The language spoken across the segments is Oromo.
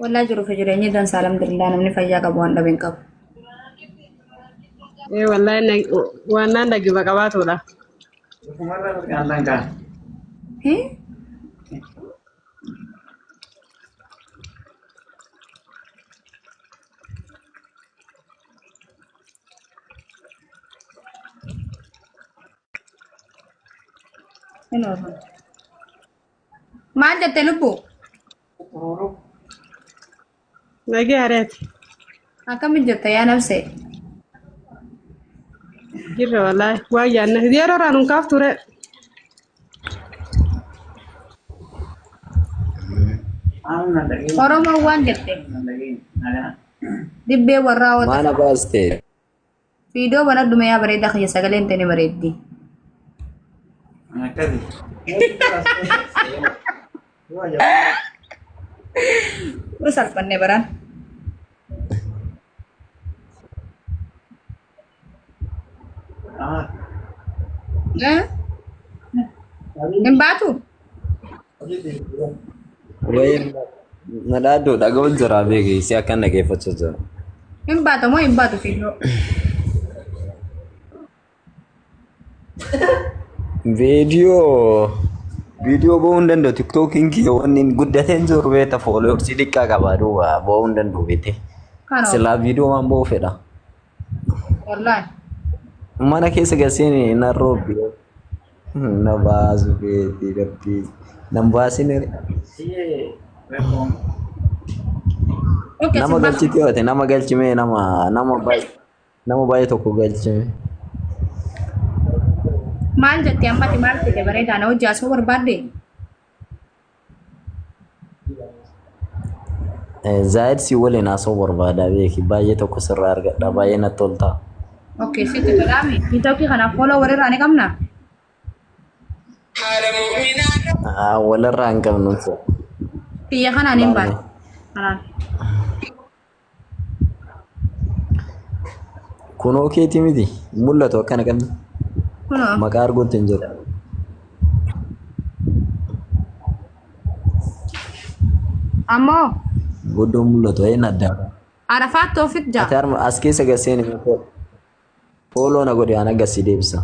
Wallaa jiruuf jireenyi dansa alhamdulillah namni fayyaa qabu waan dhabe hin qabu. Ee wallaahi waan naan dhaggeeffa qabaatudha. Hii? Hin oolu. Maal jette lubbu? Nagee hareeti. Akkamiin jirta yaa nafsee? Jirra wallaahi waan yaadne yeroo irraa nun kaaf ture. Oromoon waan jette dibbee warraa wata Maana baaste? Viidiyoo banadhu mee yaa bareedaa kiyya sagaleen tee ni bareeddi. Nu salphanne baraan. Eh? Hin baatu? Wayi na dhaaddu dhaga'uun jira beeki si akkan dhageeffachaa jira. Hin baatu moo hin baatu fiidoo? Viidiyoo viidiyoo ba'uu hin danda'u tiktookiin kiyya wanni inni guddatee hin jiru beekta fooloorsii xiqqaa qaba duuba ba'uu hin danda'u beekte. Kana Silaa viidiyoo waan ba'uu fedha. wallaahi. Mana keessa gaseen na roobbi. Na baasu beeti rabbii. Nan baasin Okay, nama sin galchite yoo ta'e nama galchimee nama nama baay'ee nama baay'ee tokko galchime. Maal jette ammati maal fide bareedaa na hojii asoo barbaadde? Zaayid si waliin haasa'uu barbaada beeki baay'ee tokko sirraa argadha baay'ee natti tolta. Okay, sitti tolaami. Tiktokii kanaaf follow walirraa ni qabna? Ah, Walirraa hin qabnu. Kiyya kanaan hin Laalle. baane. Kanaan. Kunoo keetii miti mul'atu akkana qabni. Kunoo. Maqaa arguutti hin jiru. Ammoo Guddoo mul'atu een adda. Arafaat Toofiq Ati jaa. harma as keessa gaseeni fooloo na godhi ana gassi deebisa.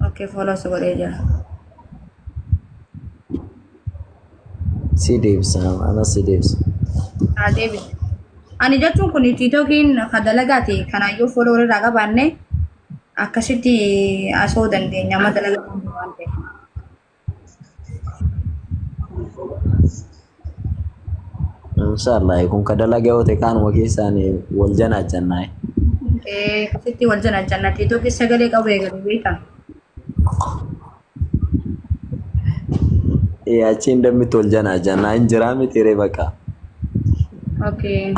Okay, follow si godhee jira. Si deebisa ana si deebisa. Haa deebise. Ani jechuun kun tiktookiin ka dalagaati. Kanaayyuu follow walirraa qabaanne akkasitti asoo dandeenya amma dalagaa waan ta'eef. Inshallah kun ka dalagaa yoo ta'e kaanuma keessaan wal janaajannaa. Ee, akkasitti wal janaajjanna. Tiktookiin sagalee qabu eegalee beektaa? Ee achiin dammitti wal janaajannaa hin jiraa miti ree baqa. Okay.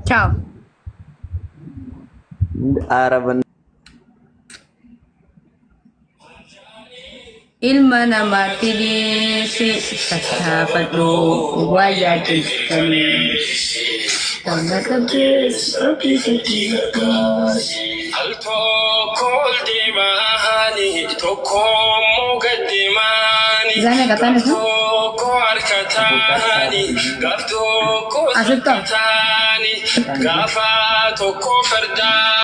Ciao. Araban Ilma namaatti dhiisi tattaafadhu waa yaaddeessanii. Qonna qabdees ofiisa. Al tokko ol deemaani, tokko immoo gad deemaani, Zame gaaf kataan isa? tokko harka taani, gaaf tokko Asitti harka taani, gaafa tokko fardaa.